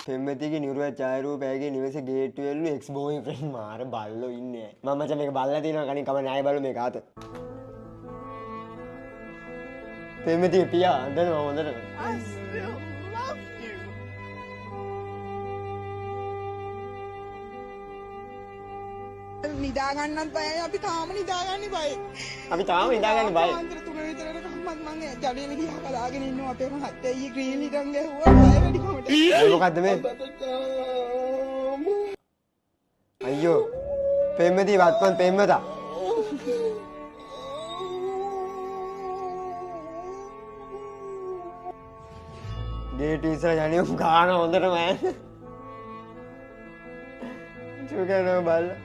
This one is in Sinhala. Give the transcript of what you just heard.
පෙම්වතිගේ නිරුවත් ඡායාරූප ඇගේ නිවසේ ගේට්ටුවේ එල්ලු එක්ස් බෝයි ෆ්‍රෙන්ඩ් මාර බල්ලෝ ඉන්නේ. මම මචං මේක බල්ලා තියෙනවා කණින් කම න්යාය බලමු මේක ආත. පෙම්වතිගේ පියා අඬනවා හොඳටම. I still love you. නිදා ගන්නත් බයයි, අපි තාම නිදාගන්නේ බයයි. අපි තාම නිදාගන්න බයයි. පාන්දර 3 විතර වෙනකම්වත් මං ජඩේල දිහා බලාගෙන ඉන්නවා. අපේ මහත්තයා ඊයේ ග්‍රීන් හිටන් ගැහුවා බය වැඩි කමට. ඒ මොකද්ද මේ? අයියෝ පෙම්වති වත්මන් පෙම්වතා. ගේට්ටු ඉස්සර යන්නේ උන් ගාන හොඳටම ඈ. චුකනෝ බල්ලා.